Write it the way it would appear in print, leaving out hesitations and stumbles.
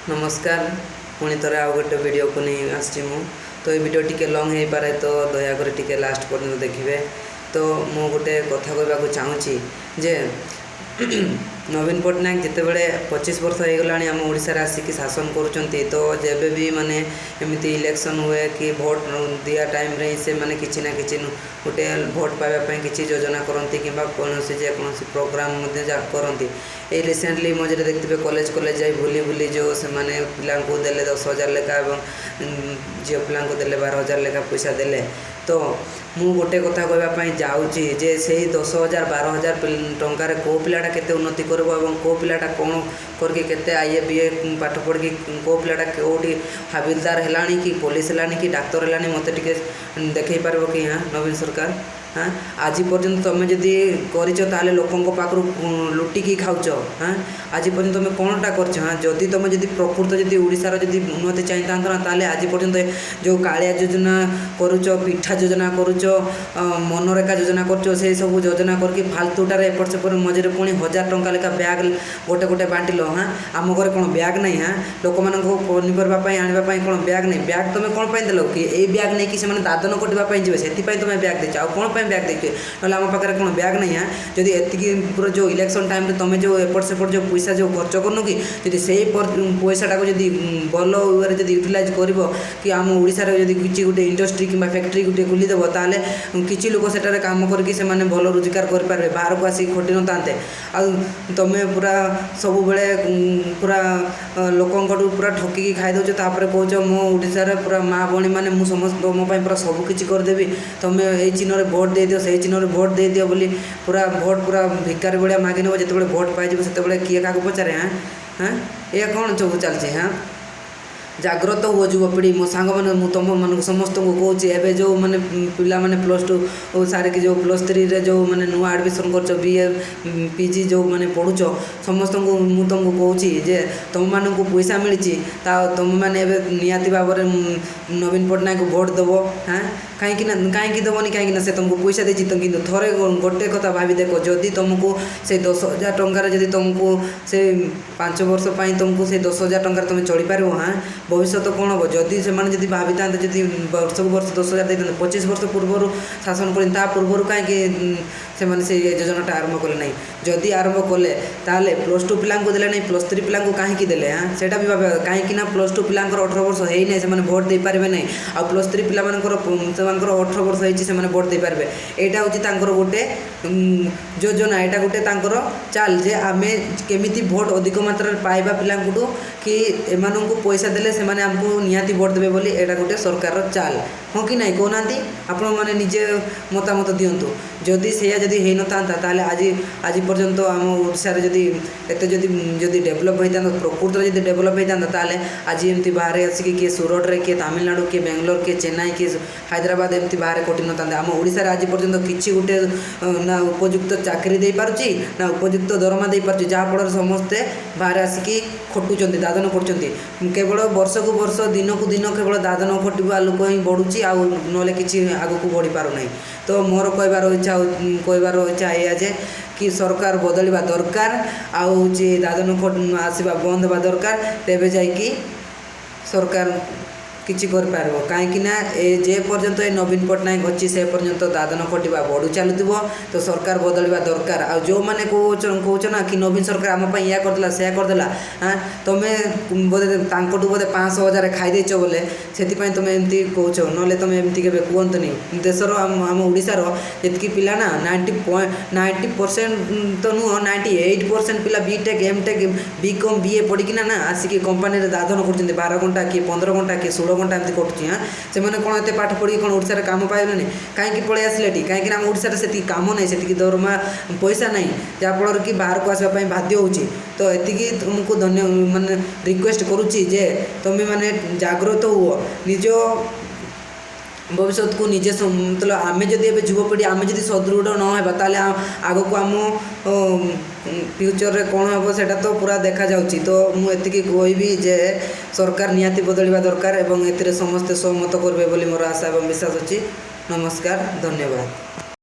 ନମସ୍କାର। ପୁଣି ଥରେ ଆଉ ଗୋଟେ ଭିଡ଼ିଓକୁ ନେଇ ଆସିଛି ମୁଁ। ତ ଏ ଭିଡ଼ିଓ ଟିକେ ଲଙ୍ଗ୍ ହେଇପାରେ, ତ ଦୟାକରି ଟିକେ ଲାଷ୍ଟ ପର୍ଯ୍ୟନ୍ତ ଦେଖିବେ। ତ ମୁଁ ଗୋଟେ କଥା କହିବାକୁ ଚାହୁଁଛି ଯେ ନବୀନ ପଟ୍ଟନାୟକ ଯେତେବେଳେ 25 ବର୍ଷ ହେଇଗଲାଣି ଆମ ଓଡ଼ିଶାରେ ଆସିକି ଶାସନ କରୁଛନ୍ତି, ତ ଯେବେ ବି ମାନେ ଏମିତି ଇଲେକ୍ସନ୍ ହୁଏ କି ଭୋଟ ଦିଆ ଟାଇମ୍ରେ ହିଁ ସେମାନେ କିଛି ନା କିଛି ଗୋଟେ ଭୋଟ ପାଇବା ପାଇଁ କିଛି ଯୋଜନା କରନ୍ତି କିମ୍ବା କୌଣସି ଯେକୌଣସି ପ୍ରୋଗ୍ରାମ୍ ମଧ୍ୟ ଯାହା କରନ୍ତି। ଏଇ ରିସେଣ୍ଟଲି ମଝିରେ ଦେଖିଥିବେ, କଲେଜ କଲେଜ ଯାଇ ବୁଲି ବୁଲି ଯେଉଁ ସେମାନେ ପିଲାଙ୍କୁ ଦେଲେ 10,000 ଲେଖା ଏବଂ ଝିଅ ପିଲାଙ୍କୁ ଦେଲେ 12,000 ଲେଖା ପଇସା ଦେଲେ। ତ ମୁଁ ଗୋଟେ କଥା କହିବା ପାଇଁ ଯାଉଛି ଯେ ସେଇ 10,000 12,000 ଟଙ୍କାରେ କେଉଁ ପିଲାଟା କେତେ ଉନ୍ନତି କରିବ ଏବଂ କେଉଁ ପିଲାଟା କ'ଣ କରିକି କେତେ I A, ବି ଏ ପାଠ ପଢ଼ିକି କେଉଁ ପିଲାଟା କେଉଁଠି ହାବିଲଦାର ହେଲାଣି କି ପୋଲିସ ହେଲାଣି କି ଡାକ୍ତର ହେଲାଣି, ମୋତେ ଟିକେ ଦେଖେଇ ପାରିବ କି? ହଁ, ନବୀନ ସରକାର, ହାଁ, ଆଜି ପର୍ଯ୍ୟନ୍ତ ତୁମେ ଯଦି କରିଛ, ତାହେଲେ ଲୋକଙ୍କ ପାଖରୁ ଲୁଟିକି ଖାଉଛ। ହାଁ, ଆଜି ପର୍ଯ୍ୟନ୍ତ ତୁମେ କ'ଣଟା କରିଛ? ହାଁ, ଯଦି ତୁମେ ଯଦି ପ୍ରକୃତ ଯଦି ଓଡ଼ିଶାର ଯଦି ଉନ୍ନତି ଚାହିଁଥାନ୍ତ ନା, ତାହେଲେ ଆଜି ପର୍ଯ୍ୟନ୍ତ ଯେଉଁ କାଳିଆ ଯୋଜନା କରୁଛ, ପିଠା ଯୋଜନା କରୁଛ, ମନରେଗା ଯୋଜନା କରୁଛ, ସେଇ ସବୁ ଯୋଜନା କରିକି ଫାଲତୁଟାରେ ଏପଟ ସେପଟ ମଝିରେ ପୁଣି 1000 ଟଙ୍କା ଲେଖା ବ୍ୟାଗ୍ ଗୋଟେ ଗୋଟେ ବାଣ୍ଟିଲ। ହାଁ, ଆମ ଘରେ କ'ଣ ବ୍ୟାଗ୍ ନାହିଁ? ହାଁ, ଲୋକମାନଙ୍କୁ ପନିପରିବା ପାଇଁ ଆଣିବା ପାଇଁ କ'ଣ ବ୍ୟାଗ୍ ନାହିଁ? ବ୍ୟାଗ୍ ତୁମେ କ'ଣ ପାଇଁ ଦେଲ କି? ଏଇ ବ୍ୟାଗ୍ ନେଇକି ସେମାନେ ଦାଦନ ଖଟିବା ପାଇଁ ଯିବେ, ସେଥିପାଇଁ ତୁମେ ବ୍ୟାଗ୍ ଦେଇଛ। ଆଉ କ'ଣ ପାଇଁ ବ୍ୟାଗ୍ ଦେଇଛ? ନହେଲେ ଆମ ପାଖରେ କ'ଣ ବ୍ୟାଗ୍ ନାହିଁ? ହାଁ, ଯଦି ଏତିକି ପୁରା ଯେଉଁ ଇଲେକ୍ସନ୍ ଟାଇମ୍ରେ ତୁମେ ଯେଉଁ ଏପଟ ସେପଟ ଯେଉଁ ପଇସା ଯେଉଁ ଖର୍ଚ୍ଚ କରୁନ କି, ଯଦି ସେଇ ପଇସାଟାକୁ ଯଦି ଭଲ ୱେରେ ଯଦି ୟୁଟିଲାଇଜ୍ କରିବ କି ଆମ ଓଡ଼ିଶାରେ ଯଦି କିଛି ଗୋଟେ ଇଣ୍ଡଷ୍ଟ୍ରି କିମ୍ବା ଫ୍ୟାକ୍ଟ୍ରି ଗୋଟେ ଖୋଲିଦେବ, ତାହେଲେ କିଛି ଲୋକ ସେଠାରେ କାମ କରିକି ସେମାନେ ଭଲ ରୋଜଗାର କରିପାରିବେ, ବାହାରକୁ ଆସିକି ଖଟିନଥାନ୍ତେ। ଆଉ ତୁମେ ପୁରା ସବୁବେଳେ ପୁରା ଲୋକଙ୍କଠୁ ପୁରା ଠକିକି ଖାଇଦେଉଛ। ତାପରେ କହୁଛ, ମୋ ଓଡ଼ିଶାରେ ପୁରା ମା ଭଉଣୀମାନେ, ମୁଁ ସମସ୍ତ ତୁମ ପାଇଁ ପୁରା ସବୁ କିଛି କରିଦେବି, ତୁମେ ଏଇ ଚିହ୍ନରେ ଭୋଟ ଦେଇଦିଅ, ସେଇ ଚିହ୍ନରେ ଭୋଟ ଦେଇଦିଅ ବୋଲି ପୁରା ଭୋଟ ପୁରା ଭିକାରୀ ଭଳିଆ ମାଗି ନେବ। ଯେତେବେଳେ ଭୋଟ ପାଇଯିବ, ସେତେବେଳେ କିଏ କାହାକୁ ପଚାରେ? ହାଁ ହାଁ, ଏହା କ'ଣ ସବୁ ଚାଲିଛି? ହାଁ, ଜାଗ୍ରତ ହୁଅ ଯୁବପିଢ଼ି। ମୋ ସାଙ୍ଗମାନେ, ମୁଁ ତୁମମାନଙ୍କୁ ସମସ୍ତଙ୍କୁ କହୁଛି, ଏବେ ଯେଉଁମାନେ ପିଲାମାନେ +2 ସାରିକି ଯେଉଁ +3ରେ ଯେଉଁମାନେ ନୂଆ ଆଡ଼ମିସନ୍ କରୁଛ, ବି ଏ, ପି ଜି ଯେଉଁମାନେ ପଢ଼ୁଛ, ସମସ୍ତଙ୍କୁ ମୁଁ ତୁମକୁ କହୁଛି ଯେ ତୁମମାନଙ୍କୁ ପଇସା ମିଳିଛି, ତା ତୁମେମାନେ ଏବେ ନିହାତି ଭାବରେ ନବୀନ ପଟ୍ଟନାୟକକୁ ଭୋଟ ଦେବ। ହାଁ, କାହିଁକି ନା କାହିଁକି ଦେବନି? କାହିଁକି ନା ସେ ତୁମକୁ ପଇସା ଦେଇଛି ତ। କିନ୍ତୁ ଥରେ ଗୋଟେ କଥା ଭାବି ଦେଖ, ଯଦି ତୁମକୁ ସେ 10,000 ଟଙ୍କାରେ ଯଦି ତୁମକୁ ସେ 5 ବର୍ଷ ପାଇଁ ତୁମକୁ ସେ 10,000 ଟଙ୍କାରେ ତୁମେ ଚଳିପାରିବ? ହାଁ, ଭବିଷ୍ୟତ କ'ଣ ହେବ? ଯଦି ସେମାନେ ଯଦି ଭାବିଥାନ୍ତେ, ଯଦି ବର୍ଷକୁ ବର୍ଷ 10,000 ଦେଇଥାନ୍ତେ, 25 ବର୍ଷ ପୂର୍ବରୁ ଶାସନ କରି ତା ପୂର୍ବରୁ କାହିଁକି ସେମାନେ ସେଇ ଯୋଜନାଟା ଆରମ୍ଭ କଲେ ନାହିଁ? ଯଦି ଆରମ୍ଭ କଲେ, ତାହେଲେ +2 ପିଲାଙ୍କୁ ଦେଲେ ନାହିଁ, +3 ପିଲାଙ୍କୁ କାହିଁକି ଦେଲେ? ହାଁ, ସେଇଟା ବି ଭାବିବା। କାହିଁକି ନା +2 ପିଲାଙ୍କର 18 ବର୍ଷ ହେଇନାହିଁ, ସେମାନେ ଭୋଟ ଦେଇପାରିବେ ନାହିଁ। ଆଉ +3 ପିଲାମାନଙ୍କର, ସେମାନଙ୍କର 18 ବର୍ଷ ହେଇଛି, ସେମାନେ ଭୋଟ ଦେଇପାରିବେ। ଏଇଟା ହେଉଛି ତାଙ୍କର ଗୋଟେ ଯୋଜନା, ଏଇଟା ଗୋଟେ ତାଙ୍କର ଚାଲ ଯେ ଆମେ କେମିତି ଭୋଟ ଅଧିକ ମାତ୍ରାରେ ପାଇବା ପିଲାଙ୍କଠୁ, କି ଏମାନଙ୍କୁ ପଇସା ଦେଲେ ସେମାନେ ଆମକୁ ନିହାତି ଭୋଟ ଦେବେ ବୋଲି। ଏଇଟା ଗୋଟେ ସରକାରର ଚାଲ, ହଁ କି ନାହିଁ କହୁନାହାନ୍ତି? ଆପଣମାନେ ନିଜେ ମତାମତ ଦିଅନ୍ତୁ। ଯଦି ସେଇଆ ଯଦି ହେଇନଥାନ୍ତା, ତାହେଲେ ଆଜି ପର୍ଯ୍ୟନ୍ତ ଆମ ଓଡ଼ିଶାରେ ଯଦି ଏତେ ଯଦି ଡେଭଲପ୍ ହେଇଥାନ୍ତା, ପ୍ରକୃତରେ ଯଦି ଡେଭଲପ୍ ହେଇଥାନ୍ତା, ତାହେଲେ ଆଜି ଏମିତି ବାହାରେ ଆସିକି କିଏ ସୁରଟରେ, କିଏ ତାମିଲନାଡ଼ୁ, କିଏ ବାଙ୍ଗଲୋର, କିଏ ଚେନ୍ନାଇ, କିଏ ହାଇଦ୍ରାବାଦ ଏମିତି ବାହାରେ ଖଟିନଥାନ୍ତେ। ଆମ ଓଡ଼ିଶାରେ ଆଜି ପର୍ଯ୍ୟନ୍ତ କିଛି ଗୋଟେ ନା ଉପଯୁକ୍ତ ଚାକିରି ଦେଇପାରୁଛି, ନା ଉପଯୁକ୍ତ ଦରମା ଦେଇପାରୁଛି, ଯାହାଫଳରେ ସମସ୍ତେ ବାହାରେ ଆସିକି ଖଟୁଛନ୍ତି, ଦାଦନ ଖଟୁଛନ୍ତି। କେବଳ ବର୍ଷକୁ ବର୍ଷ, ଦିନକୁ ଦିନ କେବଳ ଦାଦନ ଖଟିବା ଲୋକ ହିଁ ବଢ଼ୁଛି, ଆଉ ନହେଲେ କିଛି ଆଗକୁ ବଢ଼ିପାରୁନାହିଁ। ତ ମୋର କହିବାର ଇଚ୍ଛା ଏଇଆ ଯେ କି ସରକାର ବଦଳିବା ଦରକାର, ଆଉ ହେଉଛି ଦାଦନ ଆସିବା ବନ୍ଦ ହେବା ଦରକାର। ତେବେ ଯାଇକି ସରକାର କିଛି କରିପାରିବ। କାହିଁକି ନା ଏ ଯେ ପର୍ଯ୍ୟନ୍ତ ଏ ନବୀନ ପଟ୍ଟନାୟକ ଅଛି, ସେ ପର୍ଯ୍ୟନ୍ତ ଦାଦନ ଖଟିବା ବଢ଼ୁ ଚାଲୁଥିବ। ତ ସରକାର ବଦଳିବା ଦରକାର। ଆଉ ଯେଉଁମାନେ କହୁଛ ନା କି ନବୀନ ସରକାର ଆମ ପାଇଁ ଏଇଆ କରିଦେଲା, ସେୟା କରିଦେଲା, ହାଁ, ତୁମେ ବୋଧେ ତାଙ୍କଠୁ ବୋଧେ 500 ହଜାର ଖାଇଦେଇଛ ବୋଲେ, ସେଥିପାଇଁ ତୁମେ ଏମିତି କହୁଛ। ନହେଲେ ତୁମେ ଏମିତି କେବେ କୁହନ୍ତନି। ଦେଶର ଆମ ଓଡ଼ିଶାର ଯେତିକି ପିଲା ନା, 90% ତ ନୁହଁ, 98% ପିଲା ବି ଟେକ୍, ଏମ୍ ଟେକ୍, ବି କମ୍, ବି ଏ ପଢ଼ିକିନା ନା ଆସିକି କମ୍ପାନୀରେ ଦାଦନ କରୁଛନ୍ତି। 12 ଘଣ୍ଟା, କିଏ 15 ଘଣ୍ଟା, କିଏ 16 ଘଣ୍ଟା ଏମିତି କରୁଛି। ହାଁ, ସେମାନେ କ'ଣ ଏତେ ପାଠ ପଢ଼ିକି କ'ଣ ଓଡ଼ିଶାରେ କାମ ପାଇଲେନି? କାହିଁକି ପଳେଇ ଆସିଲେ ଏଠି? କାହିଁକିନା ଆମ ଓଡ଼ିଶାରେ ସେତିକି କାମ ନାହିଁ, ସେତିକି ଦରମା ପଇସା ନାହିଁ, ଯାହାଫଳରେ କି ବାହାରକୁ ଆସିବା ପାଇଁ ବାଧ୍ୟ ହେଉଛି। ତ ଏତିକି ତୁମକୁ ଧନ୍ୟ ମାନେ ରିକ୍ୱେଷ୍ଟ କରୁଛି ଯେ ତୁମେ ମାନେ ଜାଗ୍ରତ ହୁଅ, ନିଜ ଭବିଷ୍ୟତକୁ ନିଜେ। ମତଲବ ଆମେ ଯଦି ଏବେ ଯୁବପିଢ଼ି, ଆମେ ଯଦି ସୁଦୃଢ଼ ନ ହେବା, ତାହେଲେ ଆଗକୁ ଆମ ଫ୍ୟୁଚରରେ କ'ଣ ହେବ, ସେଇଟା ତ ପୁରା ଦେଖାଯାଉଛି। ତ ମୁଁ ଏତିକି କହିବି ଯେ ସରକାର ନିହାତି ବଦଳିବା ଦରକାର ଏବଂ ଏଥିରେ ସମସ୍ତେ ସହମତ କରିବେ ବୋଲି ମୋର ଆଶା ଏବଂ ବିଶ୍ୱାସ ଅଛି। ନମସ୍କାର, ଧନ୍ୟବାଦ।